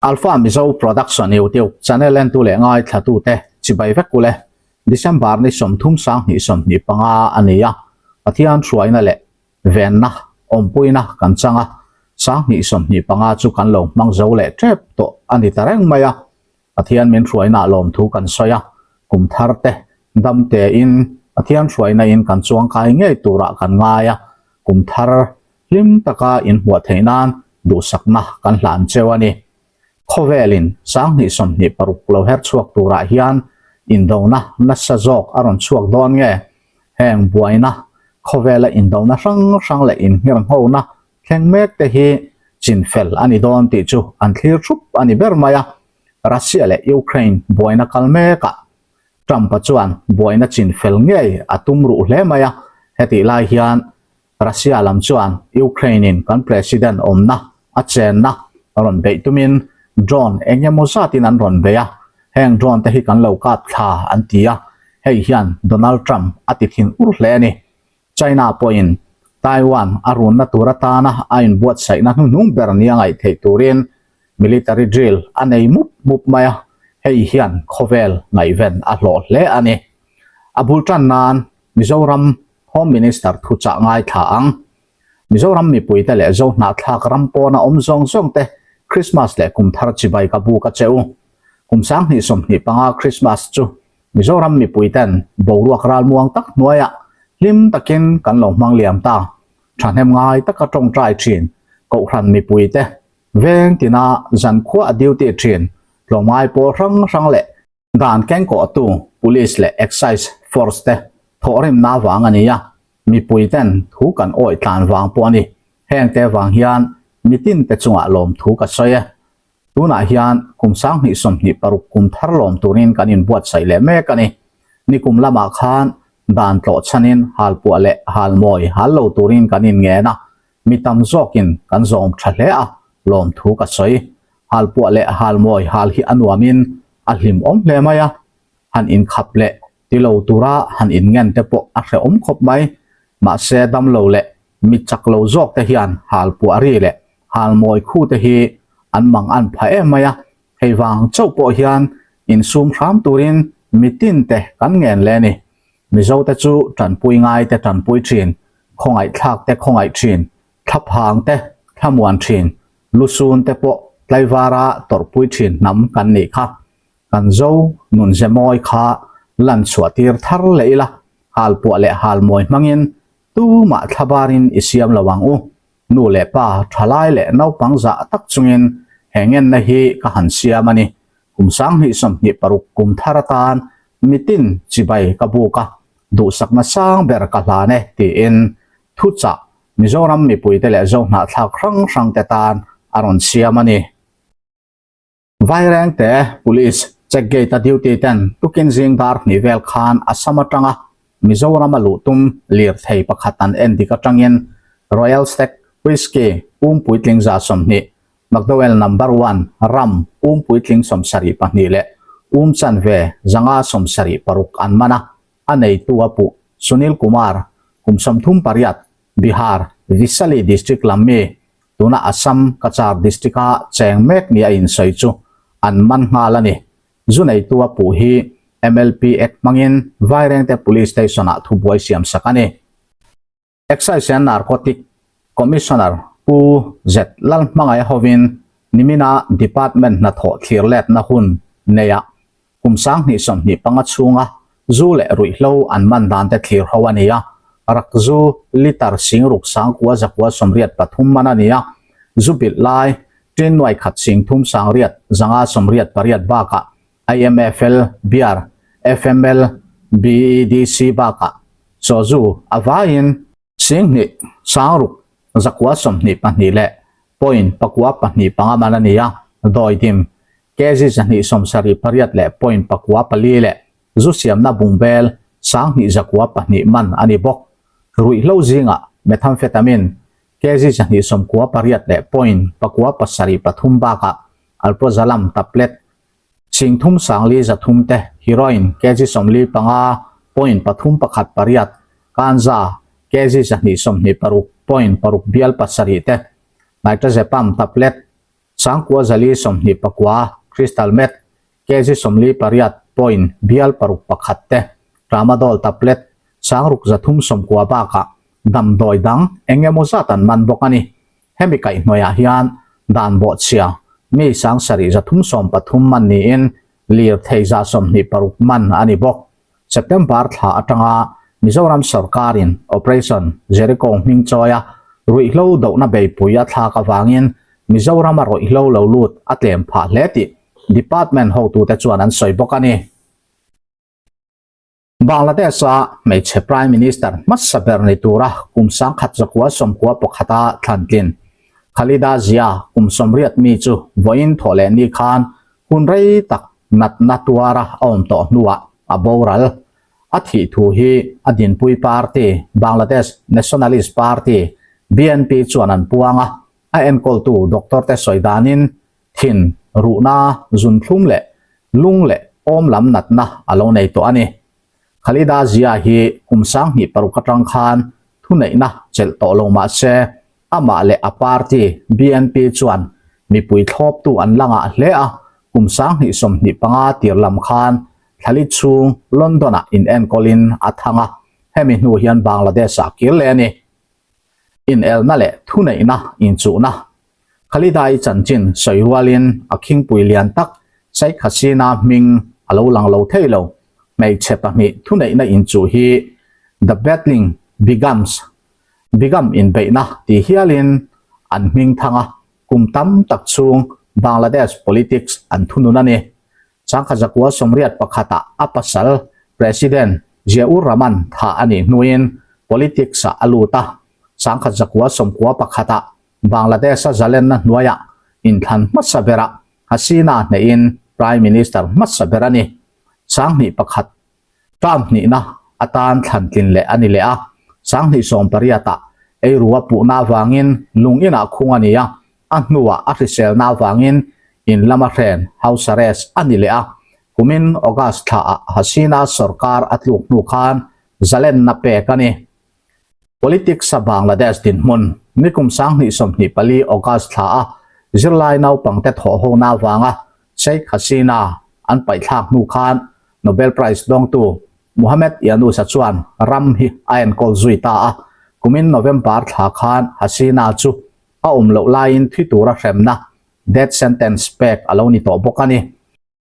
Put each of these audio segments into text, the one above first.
Alpha Mizo Production YouTube channel entu leh ngaithlatute chibai vek ule. December ni 30 sang 25 a ni a, Pathian hruaina leh venna awmpuina kan chang a, 2025 chu kan lo hmang zo leh tep tawh a ni ta reng mai a. Pathian min hruaina lawmthu kan sawi a, kum thar te dam tein Pathian hruaina in kan chuangkai ngei turah kan ngai a, kum thar hlim taka inhmuah theih nan duhsakna kan hlan cheu a ni. Khawvelin 2026 lo her chhuak turah hian indona nasa zawk a rawn chhuak dawn nge? Heng buaina, khawvela indona hrang hrang leh inngirnghona thleng mek te hi chinfel a ni dawn tih chu an thlir thup a ni ber mai a. Russia leh Ukraine buaina kal mekah Trump-a chuan buaina chinfel ngei a tum ruh hle mai a, hetih lai hian Russia lam chuan Ukraine-in kan president awmna a chenna rawn beih tumin drone eng emaw zatin an rawn bei a, heng drone te hi kan lo kap thla an ti a, hei hian Donald Trump a ti thin ur hle a ni. China pawhin Taiwan a runna tur atana a inbuatsaihna hnuhnung ber nia ngaih theih turin military drill a nei mup mup mai a, hei hian khawvel ngaihven a hlawh hle a ni. A bul tan nan Mizoram Home Minister thuchah ngaithla ang. Mizoram mipuite leh Zohnahthlak ram pawna awm zawng zawng te Christmas leh kum thar chibai ka buk a che u. Kum 2025 Christmas chu Mizoram mipuiten boruak ralmuang tak hnuaiah hlim takin kan lo hmang liam ta. Thahnem ngai taka tawngtai thin Kohhran mipuite veng tina zankhua a duty thin tlawmngai pawl hrang hrang leh Dan kengkawhtu Police leh Excise Force te thawhrimna vang a ni a, mipui ten thu kan awih tlan vang pawh a ni. Heng te vang hian mitin te chungah lawmthu ka sawi e. Tunah hian kum 2026 kum thar lawm turin kan inbuatsaih leh mek a ni. Nikum lamah khan dan tlawh chhanin halpuah leh halmawi hal lo turin kan inngen a, mi tam zawkin kan zawm tha hle a, lawmthu ka sawi. Halpuah leh halmawi hal hi a nuamin a hlimawm hle mai a, han inkhap leh ti lo tura han inngen te pawh a hrehawm khawp mai. Mahse damlo leh mi chak lo zawk te hian halpuah ri leh halmawi khu te hi an mang an pha em mai a, hei vang chauh pawh hian insum hram turin mitin te kan ngen leh a ni. Mizo te chu tanpui ngai te tanpui thin, khawngaihthlak te khawngaih thin, thlaphang te thlamuan thin, lusun te pawh tlaivara tawrhpui thin hnam kan nih kha. Kan zo nun ze mawi kha lan chhuah tir thar leh ila, halpuah leh halmawi hmangin tumah thlabarin i siam lo ang u. Nu leh pa thalai leh naupang zah tak chungin he ngenna hi ka han siam a ni. Kum 2026 kum thar atan mitin chibai ka buk a, duhsakna sang ber ka hlan e tiin thuchah Mizoram mipuite leh Zohnahthlak hrang hrang te tan a rawn siam a ni. Vairengte Police check gate a duty ten tukin zing dar hnih vel khan Assam atanga Mizoram a luh tum lirthei pakhat an en dik atangin Royal Stag Whisky um puitling 20, McDowell Number One ram um puitling 72 leh um chanve 576 an man a, a neitu a puh Sunil Kumar kum 38, Bihar, Vaishali district lam mi tuna Assam Cachar district-a cheng mek ni a insawi chu an man nghal a ni. Zu neitu a puh hi MLP Act hmangin Vairengte Police Station-ah thubuai siam sak a ni. Excise and Narcotic Commissioner Pu Z Lalhmangaih hovin nimina department hnathawh thlir letna hun neia kum 2025 chhunga zu leh ruihhlo an man dan te thlir ho a ni a, rak zu litre sing ruk sangkua zakua 83 man a ni a, zu bilh lai tin nuai khat sing thum sang riat zanga 88 bakah IMFL, beer, FML, BEDC bakah soju a vaiin 2000 sang ruk zakua 22 leh point pakua pahnih panga man a ni a, dawidim kg 278 leh point pakua pali leh zu siamna bungbel 2202 man a ni bawk. Ruihhlo zingah methamphetamine kg 298 leh point pakua pasarih pathum bakah alprazolam tablet 3 sangli 300 te, heroin kg 45 point pathum pakhat pariat, ganja kg 126 point paruk bial pasarih te, nitrazepam tablet 94 crystal meth kg 48 point bial paruk pakhat te, tramadol tablet 6390 bakah damdawi dang eng emaw zat an man bawk a ni. Hemi kaihhnuaiah hian dan bawhchhia mi 7333 man niin lirthei 26 man a ni bawk. September thla atanga Mizoram sawrkarin Operation Jericho hming chawia ruihhlo dohna beipui a thlak avangin Mizorama ruihhlo lo lut a tlem phah hle tih department hotute chuan an sawi bawk a ni. Bangladesh-a hmeichhe Prime Minister hmasa ber ni tura kum 1991-a thlantlin Khalida Zia kum 80 mi chu vawiin thawh leh ni khan Hun rei tak natna tuara a awm tawh hnuah a boral. A thih thu hi a dinpui party, Bangladesh Nationalist Party, BNP, chuan an puang a, a enkawltu doctor te sawi danin thin, ruhna, zunthlum leh lung leh awm lam natna a lo nei tawh a ni. Khalida Zia hi kum 2006 atang khan thuneihna chelh tawh lo mah se, Amah leh a party BNP chuan mipui thlawptu an la ngah hle a, kum 2025 tir lam khan thlali chhung London-ah inenkawlin a thang a, hemi hnu hian Bangladesh-ah kir leh a ni. Inelna leh thuneihna inchuhna Khalida-i chanchin sawi rualin a khingpui lian tak Sheikh Hasina hming a lo lang lo thei lo. Hmeichhe pahnih thuneihna inchuh hi The Battling Begums Begum inbeihna ti hialin an hming thang a, kum tam tak chhung Bangladesh politics an thunun a ni. 1981 ah a pasal President Ziaur Rahman thah a nih hnuin politics ah a lut a, 1991 ah Bangladesh a zalenna hnuaiah inthlan hmasa berah Hasina hnehin Prime Minister hmasa ber a ni. 2001 Term hnihna atan thlan tlin leh a ni leh a, 2018 ah eirua puhna avangin lung inah khung a ni a, a hnuah a hriselna avangin in lama hren, house arrest, a ni leh a. Kumin August thlaah Hasina sawrkar a tluk hnu khan zalenna pek a ni. Politics-a Bangladesh dinhmun, nikum 2024 August thla a zirlai naupangte thawhhona avanga Sheikh Hasina an paihthlak hnu khan Nobel Prize dawngtu Muhammad Yunus-a chuan ram hi a enkawl zui ta a, kumin November thla khan Hasina chu a awm loh laiin thi tura hremna, death sentence, pek a lo ni tawh bawk a ni.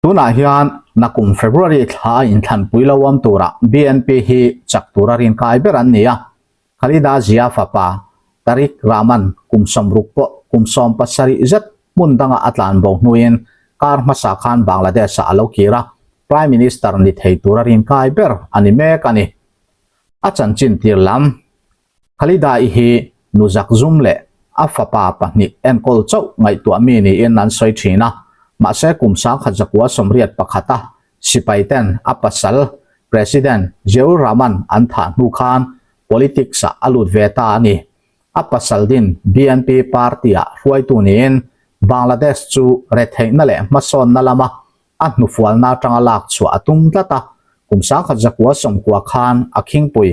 Tunah hian nakum February thla a inthlanpui lo awm turah BNP hi chak tura rinkai ber an ni a. Khalida Zia fapa Tariq Rahman kum 60 pawh kum 70 zet hmun danga a tlan bo hnuin kar hmasa khan Bangladesh-ah a lo kir a, Prime Minister ni thei tura rinkai ber a ni mek a ni. A chanchin tir lam Khalida-i hi nu zakzum leh a fapa pahnih enkawl chauh ngaihtuah mi niin an sawi thin a, mahse kum 1981 a sipai ten a pasal President Ziaur Rahman an thah hnu khan politics ah a lut ve ta a ni. A pasal din BNP party ah hruaitu niin Bangladesh chu retheihna leh hmasawnna lama a hnufualna atanga lak chhuah a tum tlat a, kum 1990 khan a khingpui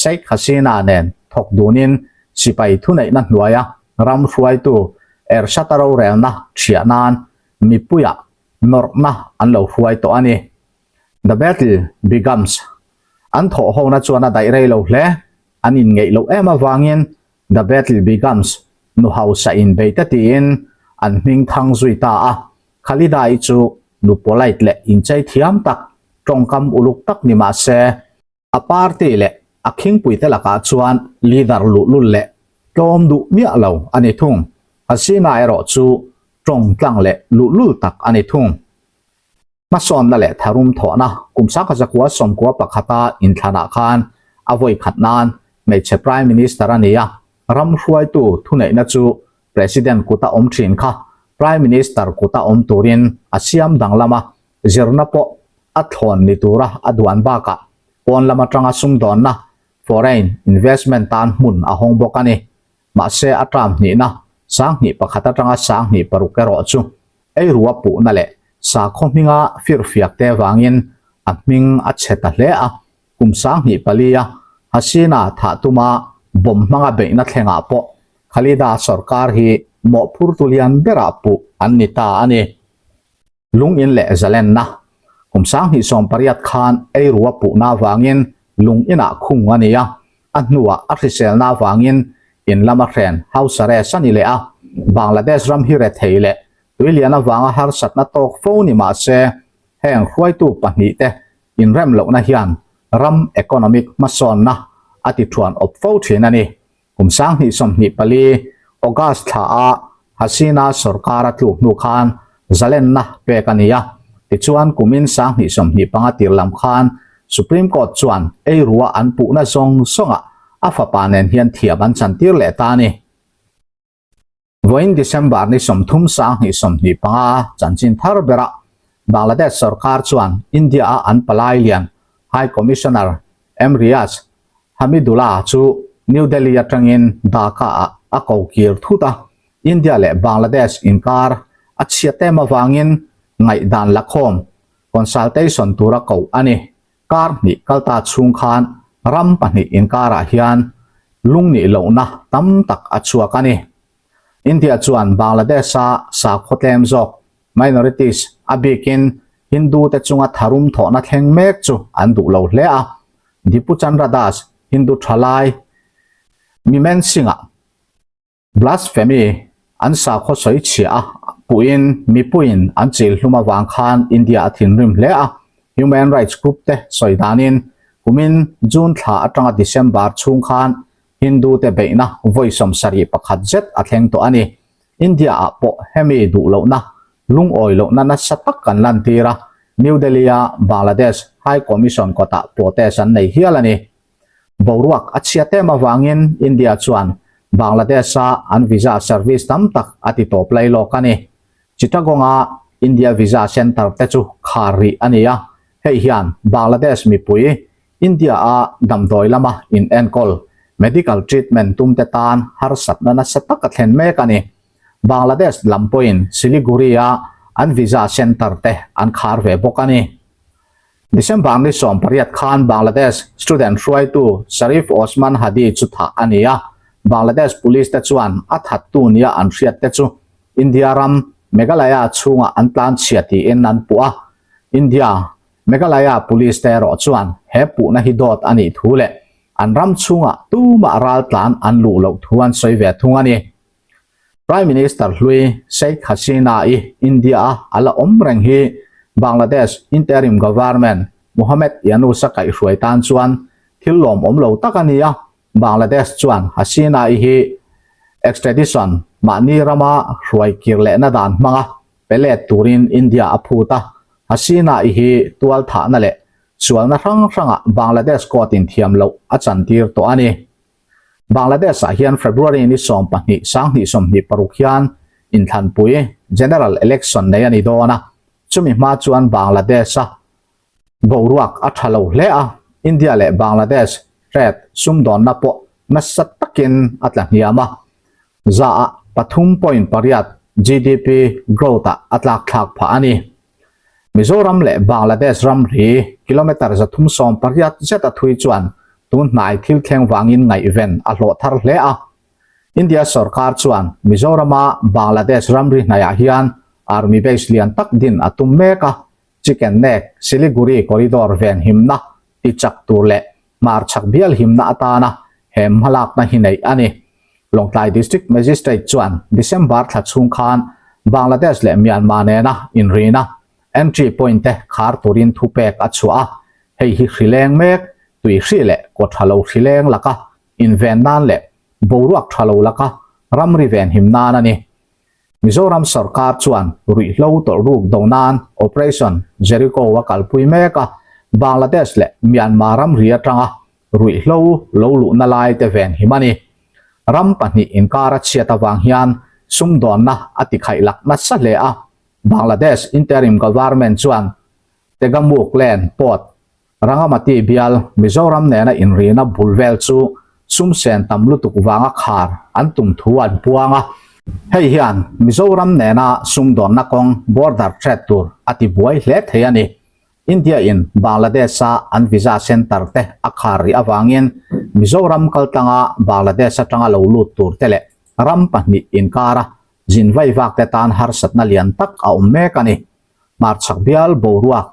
Sheikh Hasina nen thawk dunin sipai thuneihna hnuaia ram hruaitu Ershad-a rorelna thiah nan mipuiah nawrhna an lo hruai tawh a ni. The Battle Begums an thawh hona chuan a daih rei lo hle, an inngeih loh em avangin The Battle Begums nu hausa inbeite tiin an hming thang zui ta a. Khalida-i chu nu polite leh inchei thiam tak, tawngkam uluk tak ni mah se, a party leh a khingpuite lakah chuan leader luhlul leh tlawm duh miah lo a ni thung. Hasina erawh chu tawng tlang leh luhlul tak a ni thung. Hmasawnna leh tharum thawhna kum 1991-a inthlanah khan a vawi khat nan hmeichhe Prime Minister a ni a, ram hruaitu thuneihna chu President kuta awm thin kha Prime Minister kuta awm turin a siam danglam a, zirna pawh a thlawn ni tura a duan bakah pawn lam atanga sumdawnna, foreign investment, tan hmun a hawng bawk a ni. Mahse a term hnihna, 2001 atanga 2006 erawh chu eirua puhna leh sakhaw hminga firfiak te vangin a hming a chhe ta hle a, Kum 2004 a Hasina thah tuma bomb hmanga beihna thlengah pawh Khalida sawrkar hi mawhphurtu lian berah puh an ni ta a ni. Lung in leh zalenna kum 2018 khan eirua puhna avangin lung inah khung a ni a, a hnuah a hriselna avangin in lama hren house arrest a ni leh a. Bangladesh ram hi rethei leh tuilian avanga harsatna tawk fo ni mah se heng hruaitu pahnihte inrem lohna hian ram economic hmasawnna a ti thuan awp fo thin a ni. Kum 2024 August thla a Hasina sorkar a tluk hnu khan zalenna pek a ni a, tichuan kumin 2025 tir lam khan Supreme Court chuan eirua an puhna zawng zawngah a fapa nen hian thiam an chantir leh ta a ni. Vawiin December ni 30 2025 chanchin thar berah Bangladesh sorkar chuan India-a an palai lian High Commissioner M Riaz Hamidullah chu New Delhi atangin Dhaka-ah a ko kir thut a, India leh Bangladesh inkar a chhiat em avangin ngaihdan lakhawm, consultation, tura koh a ni. Kar hnih kalta chhung khan ram pahnih inkarah hian lungnih lohna tam tak a chhuak a ni. India chuan Bangladesh-a sakhaw tlem zawk, minorities, a bikin Hindu-te chunga tharum thawhna thleng mek chu an duh lo hle a. Dipu Chandra Das, Hindu thalai, Mimen Singh-a Blasphemy an sakhaw sawi chhia a puhin mipuiin an chil hlum avang khan India a thinrim hle a, human rights group te sawi danin kumin June thla atanga December chhung khan Hindu te beihna vawi 71 zet a thleng tawh a ni. India ah pawh hemi duh lohna lungawi lohna nasa tak kan lantir a, New Delhi a Bangladesh High Commission kawtah protest an nei hial a ni. Boruak a chhiat em avangin India chuan Bangladesh-a an visa service tam tak a ti tawp lai lawk a ni. Chittagong-a India visa centre te chu khar rih a ni a, hei hian Bangladesh mipui India-a damdawi lama inenkawl, medical treatment, tumte tan harsatna nasa tak a thlen mek a ni. Bangladesh lam pawhin Siliguri-a an visa centre te an khar ve bawk a ni. December ni 18 khan Bangladesh student hruaitu Sharif Osman Hadi chu thah a ni a, Bangladesh police te chuan a thattu nia an hriat te chu India ram Meghalaya chhungah an tlan chhia tiin an puh a, India Meghalaya police te erawh chuan he puhna hi dawt a nih thu leh an ram chhungah tumah ral tlan an luh loh thu an sawi ve thung a ni. Prime Minister hlui Sheikh Hasina-i India-a a la awm reng hi Bangladesh interim government Muhammad Yunus-a kaihhruai tan chuan thil lawmawm lo tak a ni a, Bangladesh chuan Hasina-i hi extradition mahni rama hruai kir lehna dan hmanga pe let turin India a phut a, Hasina-i hi tualthahna leh sualna hrang hrangah Bangladesh court-in thiam loh a chantir tawh a ni. Bangladesh ah hian February ni 12 2026 hian inthlanpui, general election, nei a ni dawn a, chumi hma chuan Bangladesh a boruak a tha lo hle a, India leh Bangladesh trade sumdawnna pawh nasa takin a tla hniam a, za ah 3.8 GDP growth ah a tlak thlak phah a ni. Mizoram leh Bangladesh ramri kilometre 380 zet a thui chuan tun hnai thil thleng vangin ngaihven a hlawh thar hle a. India sorkar chuan Mizorama Bangladesh ramri hnaiah hian army base lian tak din a tum mek a, Chicken Neck, Siliguri corridor ven himna ti chak tur leh hmarchhak bial himna atana he hmalakna hi neih a ni. Lawngtlai District Magistrate chuan December thla chhung khan Bangladesh leh Myanmar nena inrina entry point te khar turin thupek a chhuah a, hei hi hrileng mek, tui hri leh kaw tha lo hrileng laka inven nan leh boruak tha lo laka ramri venhim nan a ni. Mizoram sorkar chuan ruihhlo tawlhruk do nan Operation Jericho a kalpui mek a, Bangladesh leh Myanmar ramri atanga ruihhlo lo luhna lai te venhim a ni. Ram pahnih inkar a chhiat avang hian sumdawnna a tikhaih lak nasa hle a, Bangladesh interim government chuan Tegamuk Land Port Rangamati bial Mizoram nena inrina bul vel chu sum sen tam lutuk vanga khar an tum thu an puang a. Hei hian Mizoram nena sumdawnna kawng border trade tur a ti buai hle thei a ni. India in Bangladesh a an visa centre te a khar rih avangin Mizoram kaltlanga Bangladesh atanga lo lut tur te leh ram pahnih inkara. zin vaivak te tan harsatna lian tak a awm mek a ni. Hmarchhak bial boruak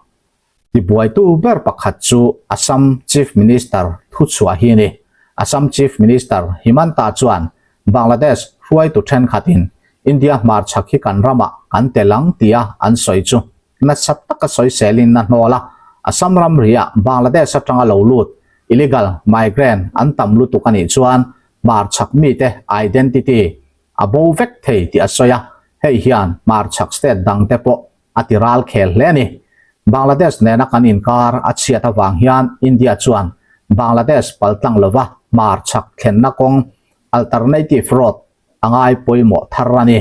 tibuaitu ber pakhat chu Assam Chief Minister thuchhuah hi a ni. Assam Chief Minister Himanta chuan Bangladesh hruaitu thenkhatin India hmarchhak hi kan ramah kan tel ang tia an sawi chu nasa taka sawiselin a hnawl a, Assam ramriah Bangladesh atanga lo lut illegal migrant an tam lutuk a nih chuan hmarchhak mite identity a bo vek thei tih a sawi a, hei hian hmarchhak state dangte pawh a ti ral khel hle a ni. Bangladesh nena kan inkar a chhiat avang hian India chuan Bangladesh paltlang lova hmarchhak thlenna kawng alternative road a ngai pawimawh thar a ni.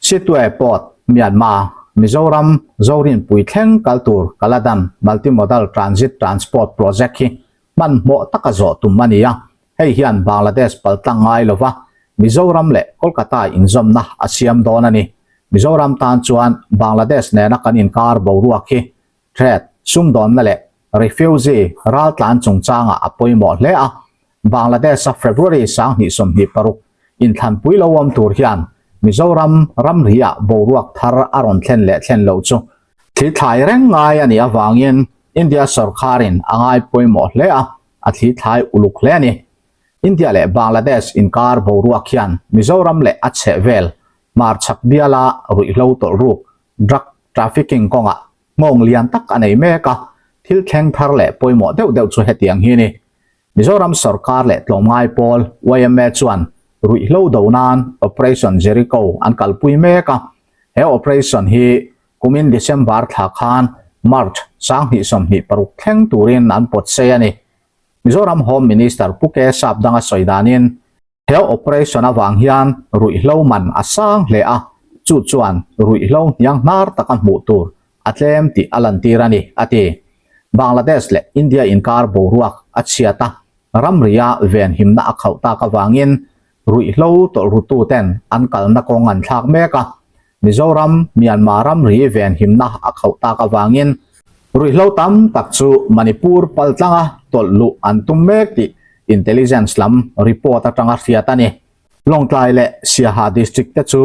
Sittwe Port, Myanmar, Mizoram, Zorinpui thleng kal tur Kaladan Multimodal Transit Transport Project hi hmanhmawh taka zawh tum a ni a, hei hian Bangladesh paltlang ngai lova Mizoram leh Kolkata inzawmna a siam dawn a ni. Mizoram tan chuan Bangladesh nena kan inkar boruak hi Trade, sumdawnna leh refugee raltlan chungchangah a pawimawh hle a, Bangladesh-a February 2026 inthlanpui lo awm tur hian Mizoram ramri-ah boruak thar a rawn thlen leh thlen loh chu thlithlai reng ngai a nih avangin India sorkarin a ngai pawimawh hle a, a thlithlai uluk hle a ni. India leh Bangladesh inkar boruak hian Mizoram leh a chhehvel hmarchhak biala ruihhlo tawlhruk Drug trafficking kawngah nghawng lian tak a nei mek a, thil thleng thar leh pawimawh deuh deuh chu hetiang hi a ni. Mizoram sorkar leh tlawmngai pawl yma chuan ruihhlo do nan Operation Jericho an kalpui mek a, he operation hi kumin December thla khan March 2026 thleng turin an pawt sei a ni. Mizoram Home Minister Pu K Sapdanga sawi danin, He operation avang hian ruihhlo man a sang hle a, chu chuan ruihhlo hniang hnar taka hmuh tur a tlem tih a lantir a ni, a ti. Bangladesh leh India inkar boruak a chhiat a, ramria venhimna a khauh tak avangin ruihhlo tawlhrututen an kalna kawng an thlak mek a, Mizoram, Myanmar ramri venhimna a khauh tak avangin ruihhlo tam tak chu Manipur paltlanga tawlh luh an tum mek tih intelligence lam report atanga hriat a ni. Lawngtlai leh Siaha district te chu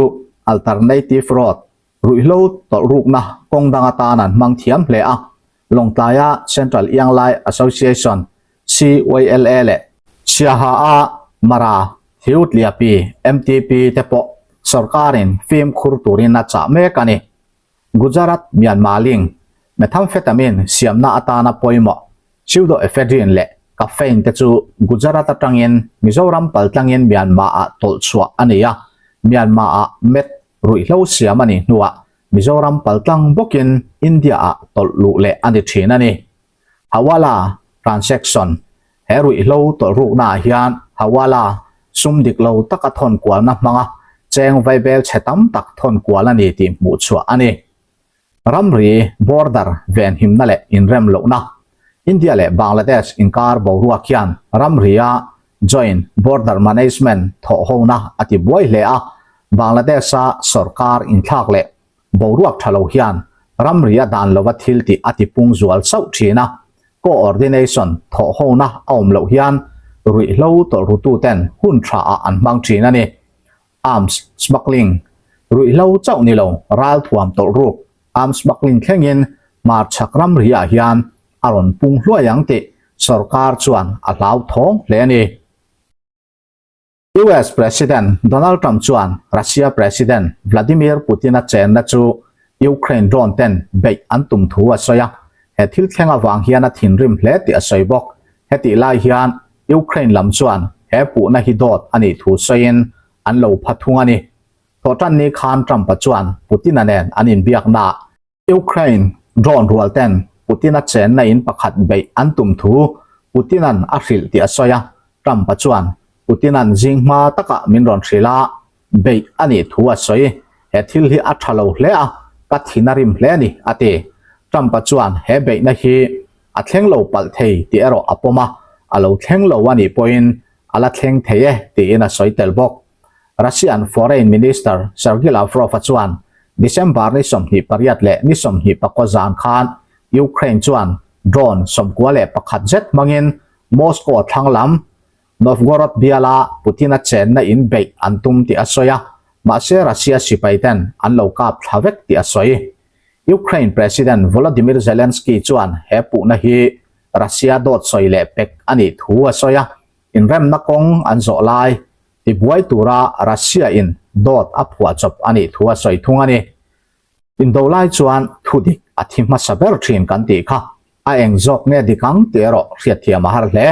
alternative road ruihhlo tawlh rukna kawng dang atan an hmang thiam hle a, Lawngtlaia Central Ianglai Association, CYLA, leh Siaha-a Mara Thiutliapi, MTP, te pawh sorkarin fimkhur turin a chah mek a ni. Gujarat, Myanmar ling methamphetamine siamna atana pawimawh pseudoephedrine leh caffeine te chu Gujarat atangin Mizoram paltlangin Myanmar-ah tawlh chhuah a ni a, Myanmar-ah meth ruihhlo siam a nih hnuah Mizoram paltlang bawkin India-ah tawlh luh leh a ni thin a ni. Hawala Transaction, He ruihhlo tawlh ruknaah hian Hawala sum dik lo taka thawn kualna hmanga cheng vaibel chhe tam tak thawn kual a ni tih hmuh chhuah a ni. Ramri, border, venhimna leh inrem lohna, India leh Bangladesh inkar boruak hian ramria Joint Border Management thawhhona a ti buai hle a, Bangladesh-a sorkar inthlak leh boruak tha lo hian ramri a dan lova thil tih a tipung zual chauh thin a, coordination thawhhona a awm loh hian ruihhlo tawlhrututen hun tha ah an hmang thin a ni. Arms smuggling, Ruihhlo chauh ni lo ralthuam tawlhruk arms smuggling thlengin hmarchhak ramri ah hian a rawn pung hluai ang tih sorkar chuan a hlauthawng hle a ni. US President Donald Trump chuan Russia President Vladimir Putin-a chenna chu Ukraine drone ten beih an tum thu a sawi a, he thil thleng avang hian a thinrim hle tih a sawi bawk. Hetih lai hian Ukraine lam chuan he puhna hi dawt a nih thu sawiin an lo pha thung a ni. Thawhtanni khan Trump-a chuan Putin-a nen an inbiaknaah Ukraine drone rual ten Putin-a chenna in pakhat beih an tum thu Putin-a'n a hrilh tih a sawi a, Trump-a chuan Putin-a'n zing hma takah min rawn hrilh a, beih a nih thu a sawi. He thil hi a tha lo hle a, ka thin a rim hle a ni, a ti. Trump-a chuan he beihna hi a thleng lo palh thei tih erawh a pawm a, a lo thleng lo a nih pawhin a la thleng thei e tiin a sawi tel bawk. Russian Foreign Minister Sergei Lavrov-a chuan December ni 28 leh ni 24 zan khan Ukraine chuan drone 91 zet hmangin Moscow thlang lam Novgorod biala Putin-a chenna in beih an tum tih a sawi a. mahse Russia sipaiten an lo kap thla vek tih a sawi. Ukraine President Volodymyr Zelensky chuan he puhna hi Russia dawt sawi leh pek a nih thu a sawi a, inremna kawng an zawh lai tibuai tura Russia in dawt a phuah chawp a nih thu a sawi thung a ni. Indo lai chuan thu dik a thi hmasa ber thin kan tih kha a eng zawk nge dik ang tih erawh hriatthiam a har hle.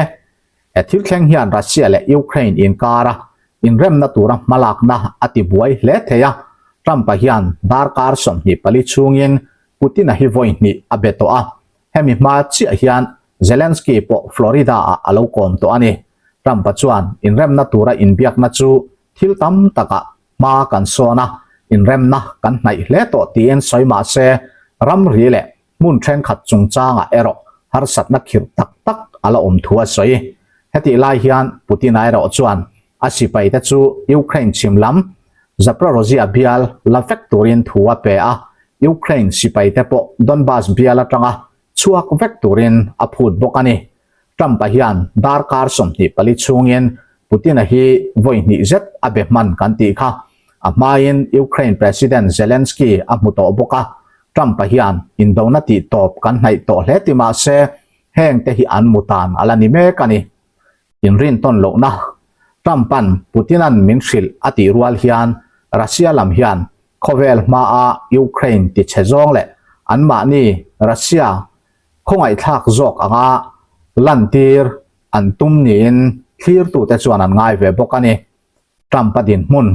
He thil thleng hian Russia leh Ukraine inkara inremna tura hmalakna a ti buai hle thei a, Trump-a hian darkar 24 chhungin Putin-a hi vawi hnih a be tawh a, hemi hma chiah hian Zelensky pawh Florida-ah a lo kawm tawh a ni. Trump-a chuan inremna tura inbiakna chu thil tam takah hma kan sawn a, inremna kan hnaih hle tawh tiin sawi mah se, ramri leh hmun thenkhat chungchangah erawh harsatna khirh tak tak a la awm thu a sawi. Hetih lai hian Putin-a erawh chuan a sipaite chu Ukraine chhim lam Zaporozhye bial la vek turin thu a pe a, Ukraine sipaite pawh Donbas bial atanga chhuak vek turin a phut bawk a ni. Trump-a hian darkar 24 chhungin Putin-a hi vawi hnih zet a be hman kan tih kha. A hmain Ukraine President Zelensky a hmu tawh bawk a, Trump-a hian indona tih tawp kan hnaih tawh hle ti mah se heng te hi an mu tan a la ni mek a ni. Inrintawn lohna Trump-a'n Putin-a'n min hrilh a tih rual hian Russia lam hian khawvel hmaa Ukraine tichhe zawng leh anmahni Russia khawngaihthlak zawk anga lantir an tum niin thlirtute chuan an ngai ve bawk a ni. Trump-a dinhmun,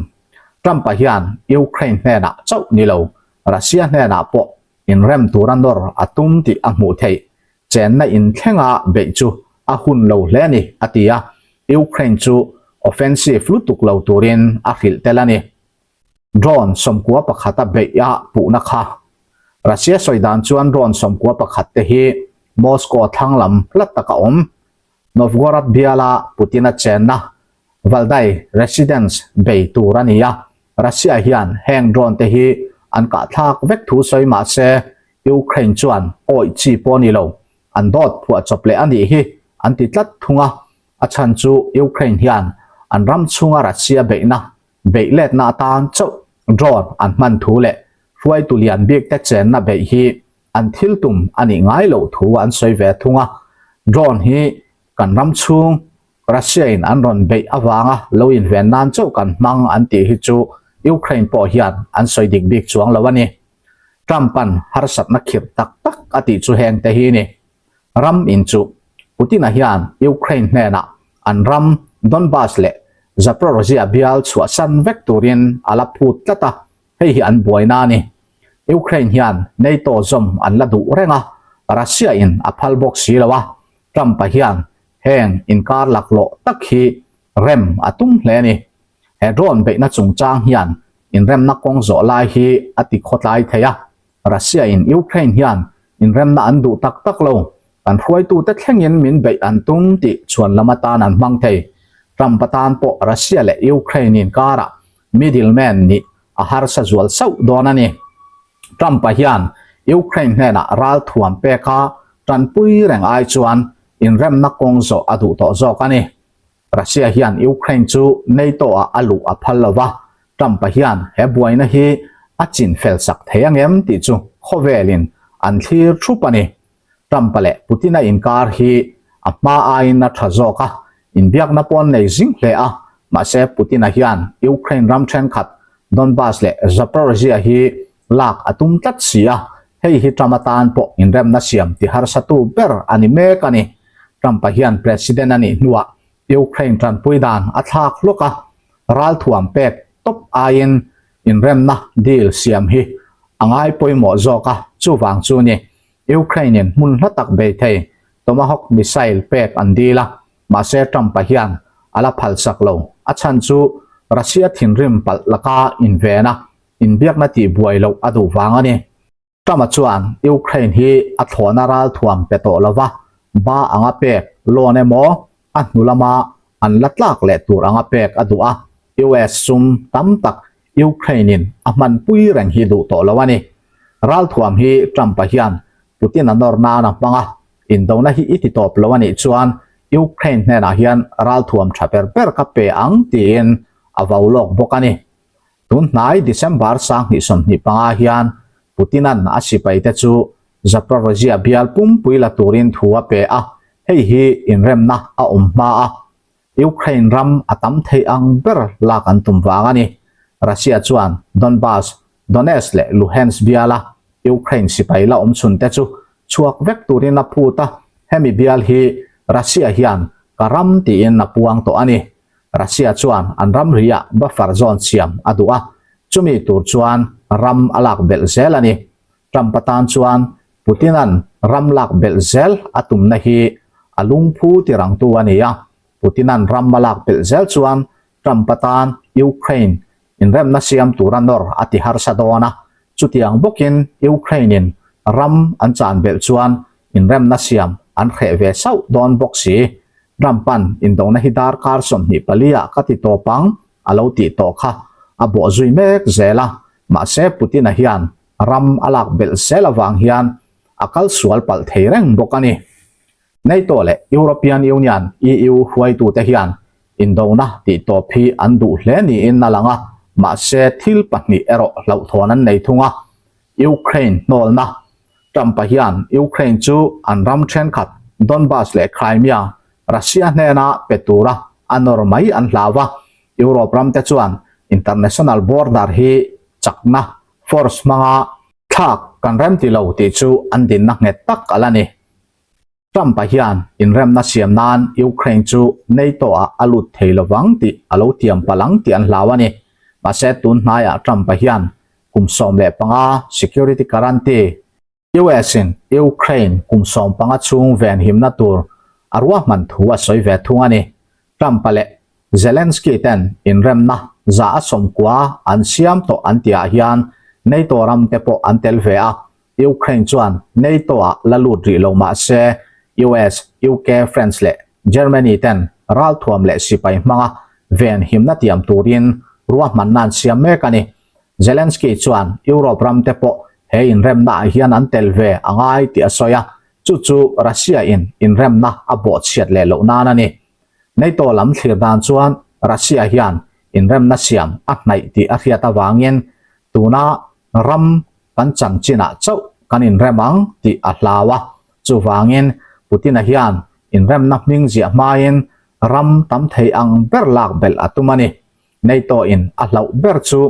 Trump-a hian Ukraine hnenah chauh ni lo, Russia hnenah pawh inrem tura nawr a tum tih a hmuh theih. Chenna inthlenga beih chu a hun lo hle a ni, a ti a, Ukraine chu offensive lutuk lo turin a hrilh tel a ni. Drone 11 a beih a puhna kha. Russia sawi dan chuan drone 11 te hi Moscow thlang lam hla tak a awm. Novgorod biala Putin-a chenna Valdai Residence bei tur a ni a. Russia hian heng drone te hi an kah thlak vek thu sawi mah se Ukraine chuan awih chi pawh a ni lo, an dawt phuah chawp leh a nih hi an ti tlat thung a. A chhan chu Ukraine hian an ram chhunga Russia beihna beih letna atan chauh drone an hman thu leh hruaitu lian bik te chenna beih hi an thil tum a nih ngai loh thu an sawi ve thung a. Drone hi kan ram chhung Russia in an rawn beih avanga lo inven nan chauh kan hmang an tih hi chu Ukraine pawh hian an sawi dik bik chuang lo a ni. Trump-a'n harsatna khirh tak tak a tih chu heng te hi ni. Ram in chu Putin-a hian Ukraine hnenah an ram Donbas leh Zaporozhye bial chhuahsan vek turin a la phut tlat a, hei hi an buaina a ni. Ukraine hian NATO zawm an la duh reng a, Russia in a phal bawk si lo a, Trump-a hian heng inkar laklawh tak hi rem a tum hle a ni. He drone beihna chungchang hian inremna kawng zawh lai hi a ti khawtlai thei a, Russia in Ukraine hian inremna an duh tak tak lo, kan hruaitute thlengin min beih an tum tih chhuan lam atan an hmang thei. Trump atan pawh Russia leh Ukraine inkarah middleman nih a harsa zual sauh dawn a ni. Trump-a hian Ukraine hnenah ralthuam peka tanpui reng ai chuan inremna kawng zawh a duh tawh zawk a ni. Russia hian Ukraine chu NATO-ah a luh a phal lo va, Trump-a hian he buaina hi a chin fel sak thei ang em tih chu khawvelin an thlir thup a ni. Trump-a leh Putin-a inkar hi a hma aiin a tha zawk a, inbiakna pawh an nei zing hle a, mahse Putin-a hian Ukraine ram thenkhat Donbas leh Zaporizhzhia hi lak a tum tlat si a, hei hi Trump-a tan pawh inremna siam ti harsatu ber a ni mek a ni. Trump-a hian President a nih hnuah Ukraine tanpui dan a thlak hlawk a, ralthuam pek tawp aiin inremna deal siam hi a ngai pawimawh zawk a, chuvang chu ni Ukraine-in hmun hla tak bei thei Tomahawk missile pek an deal a, mahse Trump-a hian a la phalsak lo. A chhan chu Russia thinrim palh laka inven a, inbiakna tihbuai loh a duh vang a ni. Trump-a chuan Ukraine hi a thlawhna ralthuam pe tawh lova, ba anga pek loan emaw a hnu lama an la tlak leh tur anga pek a duh a, US sum tam tak Ukraine-in a hmanpui reng hi duh tawh lo a ni. Ralthuam hi Trump-a hian Putin-a nawr nan a hmang a, indona hi i ti tawp lo a nih chuan Ukraine hnenah hian ralthuam tha ber ber ka pe ang tiin a vau lawk bawk a ni. Tun hnai December 2025 hian Putin-a'n a sipaite chu Zaporozhye bial pumpui la turin thu a pe a, hei hi inremna a awm hma a, Ukraine ram a tam thei ang ber lak an tum vang a ni. Russia chuan Donbas, Donetsk leh Luhansk biala Ukraine sipai la awm chhunte chu chhuak vek turin a phut a, hemi bial hi Russia hian ka ram tiin a puang tawh a ni. Russia chuan an ramriah buffer zone siam a duh a, chumi tur chuan ram a lak belh zel a ni. Trump atan chuan Putin-a'n ram lak belh zel a tumna hi a lungphu tirangtu a ni a, Putin-a'n ram a lak belh zel chuan Trump atan Ukraine inremna siam tura nawr a ti harsa dawn a, chutiang bawkin Ukraine-in ram an chan belh chuan inremna siam an hreh ve sauh dawn bawk si. Trump-a'n indona hi darkar 24 ah ka ti tawp ang a lo tih tawh kha a bawh zui mek zel a, mahse Putin-a hian ram a lak belh zel avang hian a kal sual palh thei reng bawk a ni. NATO leh European Union, EU, hruaitute hian indona tih tawp hi an duh hle niin a lang a, mahse thil pahnih erawh hlauhthawn an nei thung a, Ukraine hnawlna. Trump-a hian Ukraine chu an ram thenkhat Donbas leh Crimea Russia hnena pe tura a nawr mai an hlau a, Europe ramte chuan international border hi chakna force hmanga thlak kan rem ti lo tih chu an dinna nghet tak a la ni. Trump-a hian inremna siam nan Ukraine chu NATO-ah a lut thei lovang tih a lo tiam palh ang tih an hlau a ni. Mahse tun hnaiah Trump-a hian kum 15 security guarantee, US-in Ukraine kum 15 chhung venhimna tur a ruahman thu a sawi ve thung a ni. Trump-a leh Zelensky ten inremna 90% an siam tawh an tihah hian NATO ram te pawh an tel ve a, Ukraine chuan NATO-ah la lut rih lo mah se US, UK, France leh Germany ten ralthuam leh sipai hmanga venhimna tiam turin ruahmanna an siam mek a ni. Zelensky chuan Europe ram te pawh he inremna ah hian an tel ve a ngai tih a sawi a, chu chu Russia in inremna a bawhchhiat leh loh nan a ni. NATO lam thlir dan chuan Russia hian inremna siam a hnaih tih a hriat avangin tuna ram kan chan chinah chauh kan inrem ang tih a hlau a, chuvangin Putin-a hian inremna hming ziah hmain ram tam thei ang ber lak belh a tum a ni. NATO-in a hlauh ber chu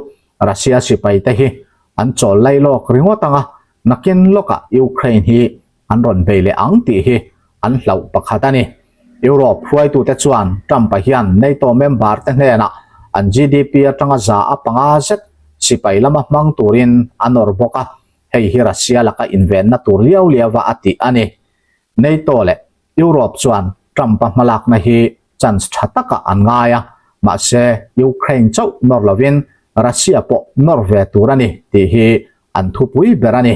Russia sipaite hi an chawl lai lawk ringawt ang a, nakin lawkah Ukraine hi an rawn bei leh ang tih hi an hlauh pakhat a ni. Europe hruaitute chuan Trump-a hian NATO member-te hnenah an GDP atanga 5% zet sipai lama hmang turin a nawr bawk a, hei hi Russia laka invenna tur liau liauva a tih a ni. NATO leh Europe chuan Trump-a hmalakna hi chance tha takah an ngai a, mahse Ukraine chauh nawr lovin Russia pawh nawr ve tur a ni tih hi an thupui ber a ni.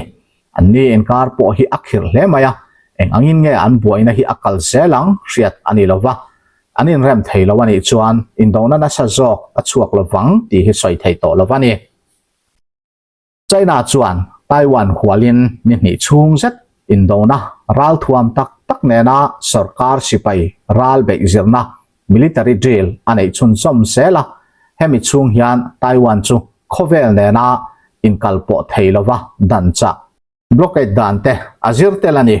An ni inkar pawh hi a khirh hle mai a, eng angin nge an buaina hi a kal zel ang hriat a ni lova, an inrem thei lo a nih chuan indona nasa zawk a chhuak lovang tih hi sawi thei tawh lo a ni. China chuan Taiwan hualin ni hnih chhung zet indona ralthuam tak tak nena sorkar sipai ral beih zirna, military drill, a neih chhunzawm zel a. Hemi chhung hian Taiwan chu khawvel nena inkalpawh thei lova dan chah Blockade dan te a zir tel a ni.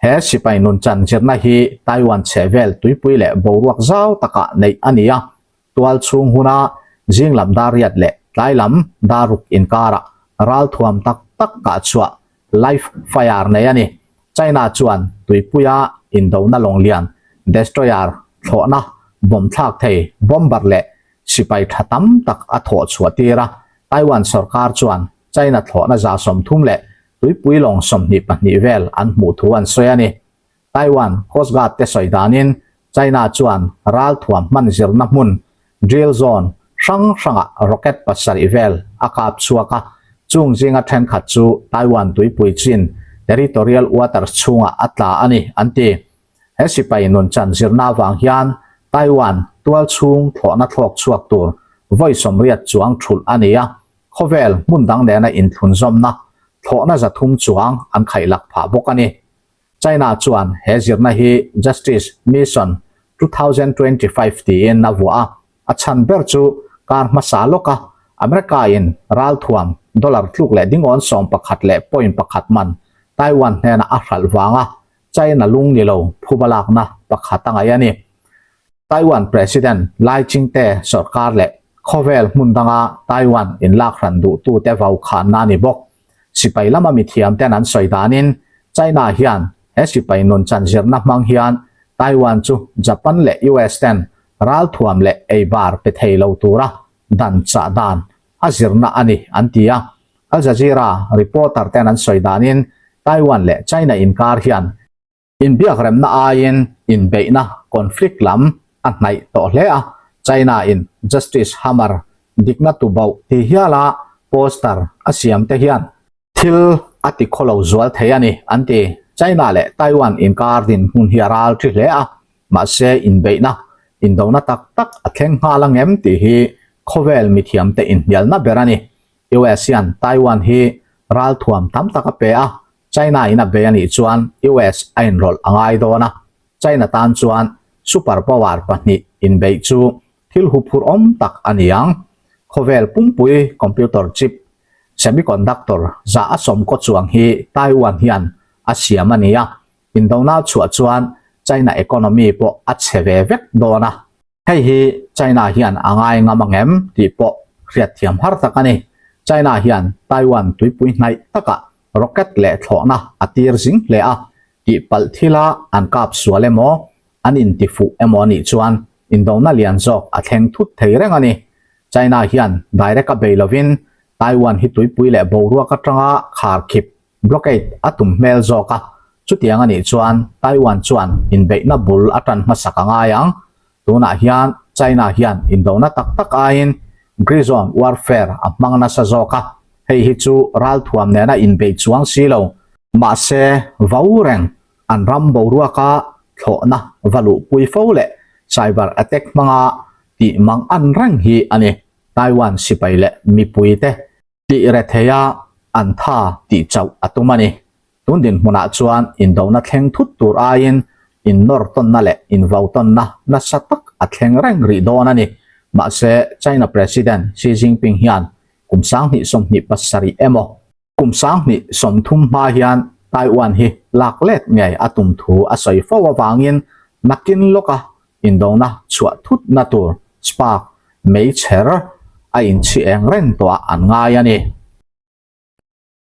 He sipai nunchan zirna hi Taiwan chhehvel tuipui leh boruak zau takah neih a ni a, tual chhung huna zing lam dar riat leh tlai lam dar ruk inkarah ralthuam tak tak kah chhuah live fire nei a ni. China chuan tuipuia indona lawng lian, destroyer, thlawhna, bomb thlak thei, bomber leh sipai tha tam tak a thawh chhuah tir a, Taiwan sorkar chuan China thlawhna 30 leh tuipui lawng 22 vel an hmuh thu an sawi a ni. Taiwan Coast Guard te sawi danin China chuan ralthuam hman zirna hmun, drill zone, hrang hrangah rocket pasarih vel a kap chhuak a, chung zinga thenkhat chu Taiwan tuipui chin territorial waters chhungah a tla a ni, an ti. He sipai nunchan zirna avang hian Taiwan tual chhung thlawhna thlawk chhuak tur vawi 80 chuang thulh a ni a, khawvel hmun dang nena inthlunzawmna thlawhna 300 chuang an khaihlak phah bawk a ni. China chuan he zirna hi Justice Mission 2025 tiin a vuah a, a chhan ber chu kar hmasa lawka America in ralthuam dollar tluk leh dingawn 11 leh point pakhat man Taiwan hnena a hralh vanga China lung ni lo phuba lakna pakhat a ngaih a ni. Taiwan President Lai Ching-te sorkar leh khawvel hmun danga Taiwan inlak hran duhtute vau khanna a ni bawk. Sipai lama mithiam ten an sawi danin China hian he sipai nun chan zirna hmang hian Taiwan chu Japan leh US ten ralthuam leh eibar pe thei lo tura dan chah dan a zirna a ni an ti a. Al Jazeera reporter ten an sawi danin Taiwan leh China inkar hian inbiakremna aiin inbeihna conflict lam a hnaih tawh hle a, China in Justice Hammer dikna tubauh ti hiala poster a siam te hian thil a ti khawlo zual thei a ni an ti. China leh Taiwan inkar dinhmun hi a ral thi hle a, mahse inbeihna indona tak tak a thleng nghal angem tih hi khawvel mithiamte inhnialna ber a ni. US hian Taiwan hi ralthuam tam tak a pe a, China in a bei a nih chuan US a inrawlh a ngai dawn a, China tan chuan super power pahnih inbeih chu thil huphurh awm tak a ni ang. Khawvel pumpui computer chip, semiconductor za a sawmkaw chuang hi Taiwan hian a siam a ni a, indona chhuah chuan China economy pawh a chhe ve vek dawn a. Hei hi China hian a ngai ngam ang em tih pawh hriatthiam har tak a ni. China hian Taiwan tuipui hnaih takah rocket leh thlawhna a tir zing hle a, tihpalh thila an kap sual emaw, an intifuh emaw anih chuan indona lian zawk a thleng thut thei reng a ni. China hian direct a bei lovin Taiwan hi tuipui leh boruak atanga kharkhip Blockade a tum hmel zawk a, chutiang a nih chuan Taiwan chuan inbeihna bul a tan hmasak a ngai ang. Tunah hian China hian indona tak tak aiin Grey Zone warfare a hmang nasa zawk a, hei hi chu ralthuam nena inbeih chuang si lo. Mahse, vau reng an ram boruaka thlawhna va luhpui fo leh cyber attack hmanga tih mang an reng hi a ni. Taiwan sipai leh mipuite Tih re thei a, an tha tih chauh a tum a ni. Tun dinhmunah chuan indona thleng thut tur aiin innawr tawnna leh invau tawnna nasa tak a thleng reng rih dawn a ni. Mahse, China President Xi Jinping hian kum 2027 emaw, kum 2030 hma hian Taiwan hi lak let ngei a tum thu a sawi fo avangin nakin lawka Indona chhuah thutna tur spark meichher a inchhi eng reng tawhah an ngai a ni.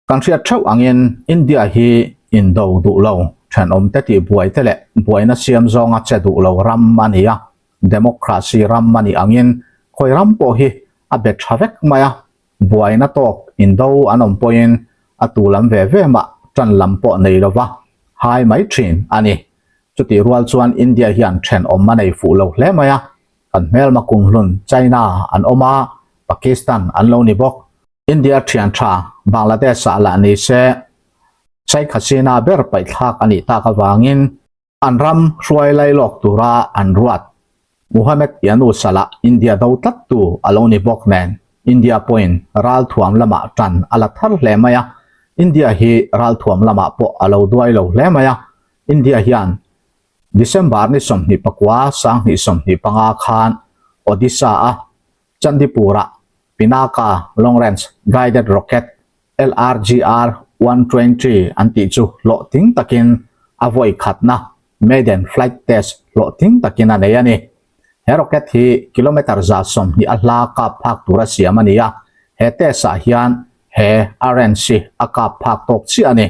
Kan hriat theuh angin India hi indo duh lo, thenawmte tih buaite leh buaina siam zawnga che duh lo ram a ni a, democracy ram a nih angin khawi ram pawh hi a be tha vek mai a, buaina tawk indo an awm pawhin a tu lam ve ve mah tan lam pawh nei lova hai mai thin a ni. Chutih rual chuan India hian thenawm a nei fuh lo hle mai a, kan hmelma kumhlun China an awm a, Pakistan an lo ni bawk. India thian tha Bangladesh ah lah ni se Sheikh Hasina ber paihthlak a nih tak avangin an ram hruai lailawk tura an ruat Muhammad Yunus lah India do tlat tu a lo ni bawk nen India pawhin ralthuam lamah tan a la thar hle mai a, India hi ralthuam lamah pawh a lo duai lo hle mai a, India hian December ni 29 2025 khan Odisha-a Chandipur-ah Pinaka Long Range Guided Rocket, LRGR 120 an tih chu hlawhtling takin a vawi khatna maiden flight test hlawhtling takin a nei a ni. He rocket hi kilometre 120 a hla kap phak tura siam a ni a, he test-ah hian he a range hi a kap phak tawk chiah a ni.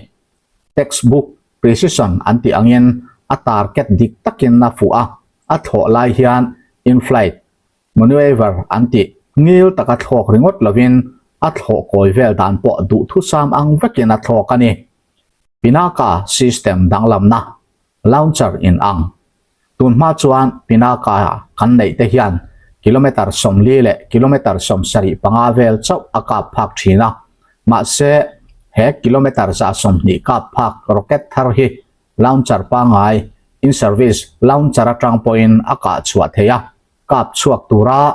Textbook precision an tih angin a target dik takin a fuh a, a thlawh lai hian in-flight manoeuvre an tih ngil taka thlawk ringawt lovin a thlawh kawi vel dan pawh duhthusam ang vekin a thlawk a ni. Pinaka system danglamna launcher in ang Tun hma chuan Pinaka kan neih te hian kilometre 40 leh kilometre 75 vel chauh a kap phak thin a, mahse he kilometre 120 kap phak rocket thar hi launcher pangngai, in-service launcher atang pawhin a kah chhuah thei a, kap chhuak tura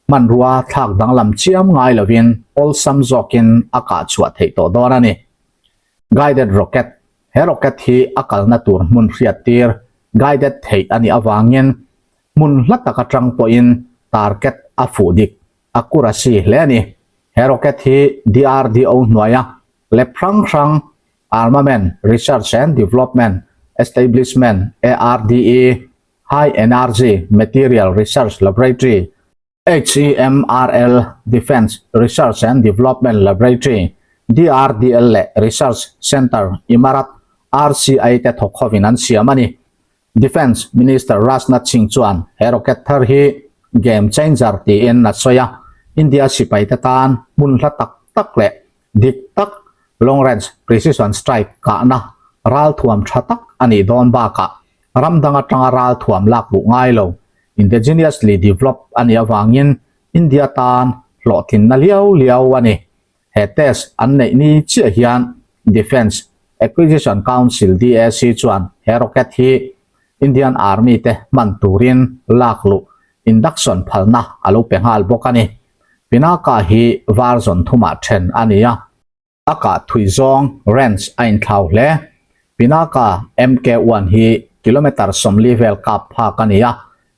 hmanrua thlak danglam chiam ngai lovin awlsam zawkin a kah chhuah theih tawh dawn a ni. Guided rocket He rocket hi a kalna tur hmun hriat tir, guided, theih a nih avangin hmun hla tak atang pawhin target a fuh dik, accuracy, hle a ni. He rocket hi DRDO hnuaia lab hrang hrang Armament Research and Development Establishment, ARDE, High Energy Material Research Laboratory, HEMRL, Defence Research and Development Laboratory, DRDL, leh Research Centre, Imarat, RCI, te thawk hovin an siam a ni. Defence Minister Rajnath Singh chuan he rocket thar hi game changer tiin a sawi a, India sipaite tan hmun hla tak tak leh dik tak long range precision strike kahna ralthuam tha tak a nih dawn bakah ram dang atanga ralthuam lak luh ngai lo indigenously developed a nih avangin India tan hlawhtlinna liau liau a ni. He test an neih ni chiah hian Defence Acquisition Council, DAC, chuan he rocket hi Indian Army te hman turin lak luh induction phalna a lo pe nghal bawk a ni. Pinaka hi version thumah then a ni a. A kah thui zawng range a inthlau hle. Pinaka MK one hi kilometre 40 vel kap phak a ni a,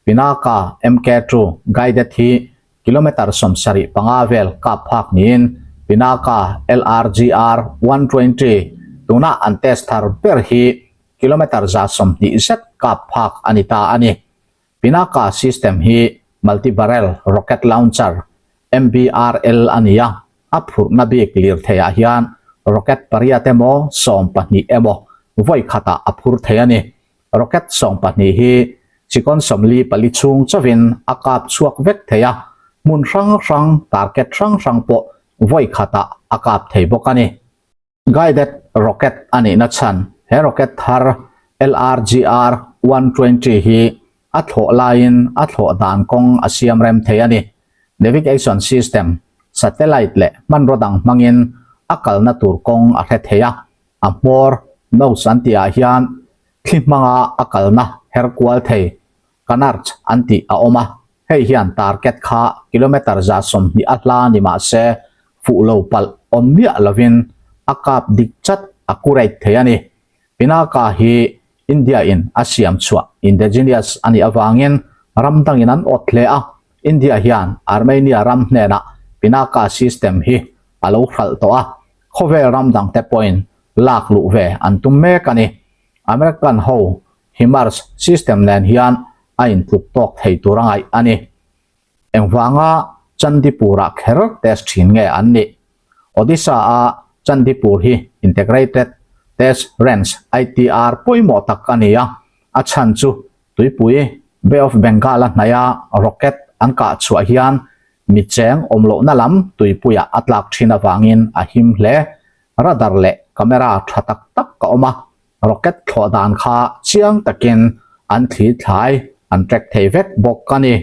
Pinaka MK two guided hi kilometre 75 vel kap phak niin Pinaka LRGR 120 tuna an test thar ber hi kilometre 120 zet kap phak a ni ta a ni. Pinaka system hi Multi Barrel Rocket Launcher, MBRL, a ni a, a phurhna bik lirtheiah hian rocket pariat emaw 12 emaw vawi khatah a phur thei a ni. Rocket 12 hi chikawn 44 chhung chauhin a kap chhuak vek thei a, hmun hrang hrang target hrang hrang pawh vawi khatah a kap thei bawk a ni. Guided rocket a nihna chhan he rocket thar LRGR 120 hi a thlawh laiin a thlawh dan kawng a siam rem thei a ni. Navigation system, satellite leh hmanraw dang hmangin a kalna tur kawng a hre thei a, a hmawr, nose, an tihah hian thli hmanga a kalna her kual thei, canards, an tih a awm a. Hei hian target kha kilometre 120 a hla ni mah se fuh lo palh awm miah lovin a kap dik chat a curate thei a ni. Pinaka hi India in a siam chhuah indigenous a nih avangin ram dangin an awt hle a, India hian Armenia ram hnenah Pinaka system hi a lo hralh tawh a, khawvel ram dangte pawhin lak luh ve an tum mek a ni. American ho HIMARS system nen hian a intluk tawk thei tur a ngaih a ni. Engvanga Chandipur-ah kher test thin nge an nih? Odisha-a Chandipur hi Integrated Test Range, ITR, pawimawh tak a ni a, a chhan chu tuipui Bay of Bengal-a hnaia rocket an kah chhuah hian mi cheng awm lohna lam tuipuiah a tlak thin avangin a him hle. Radar leh camera tha tak tak a awm a, Rocket thlawh dan kha chiang takin an thli thlai, an track thei vek bawk a ni.